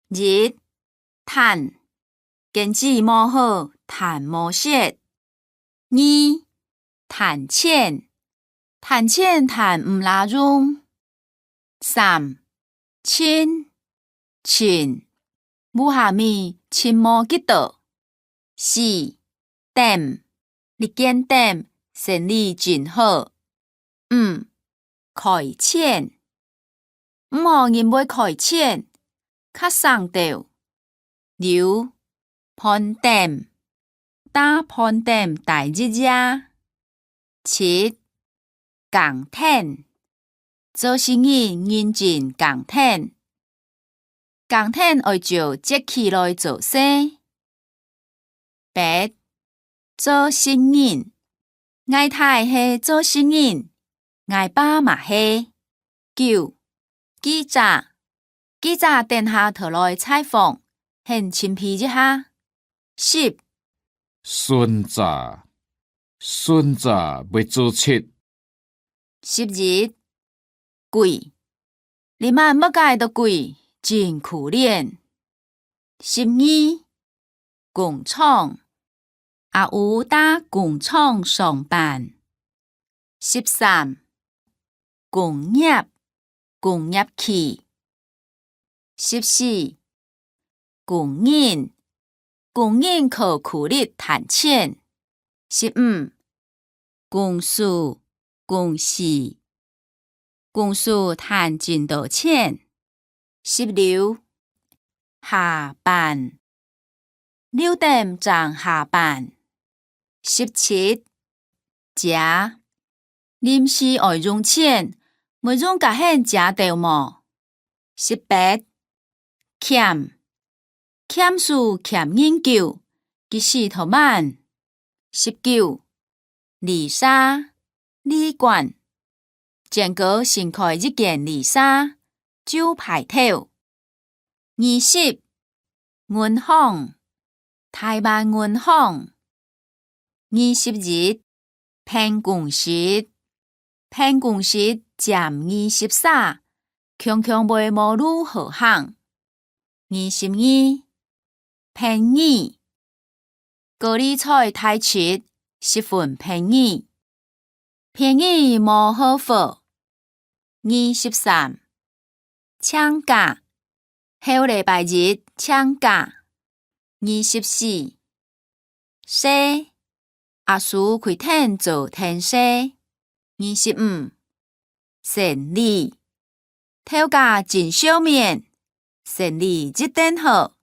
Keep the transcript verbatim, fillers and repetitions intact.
一、趁， 根子無好，趁無食。二、趁錢，趁錢趁毋罅用。三、尋，尋，屋下尾尋無幾多。四、店，一間店，生理真好。五、開錢， 毋好因為開錢，較省兜。六、飯店，在飯店待一夜。七、工程，做生理認真工程。工程愛照節氣來做事。 八、做穡人，𠊎太係做穡人，𠊎爸嘛係。九、記者，記者等下討來採訪，肯尋避一下。十、順續，順續會做七。 十一、貴，這滿物價都貴，真可憐。十二、工廠，阿有在工廠上班。十三、工業，工業區。 十四、工人，工人靠苦力趁錢。十五、公司，公司，公司趁真多錢。十六、下班，六點正下班。十七、 借，臨時愛用錢，會用較肯借兜無？十八、儉，儉手儉人久，佢使頭慢。十九、旅社，旅館，尖哥新開一間旅社，就排頭。 二十、銀行，臺灣銀行。二十一、辦公室，辦公室佔二十儕，強強會無路好行。二十二、便宜，高麗菜大七，十分便宜。 便宜無好貨。二十三、請假，後禮拜一請假。二十四、賒，阿叔開店做天賒。二十五、生理，頭家真笑面，生理一等好。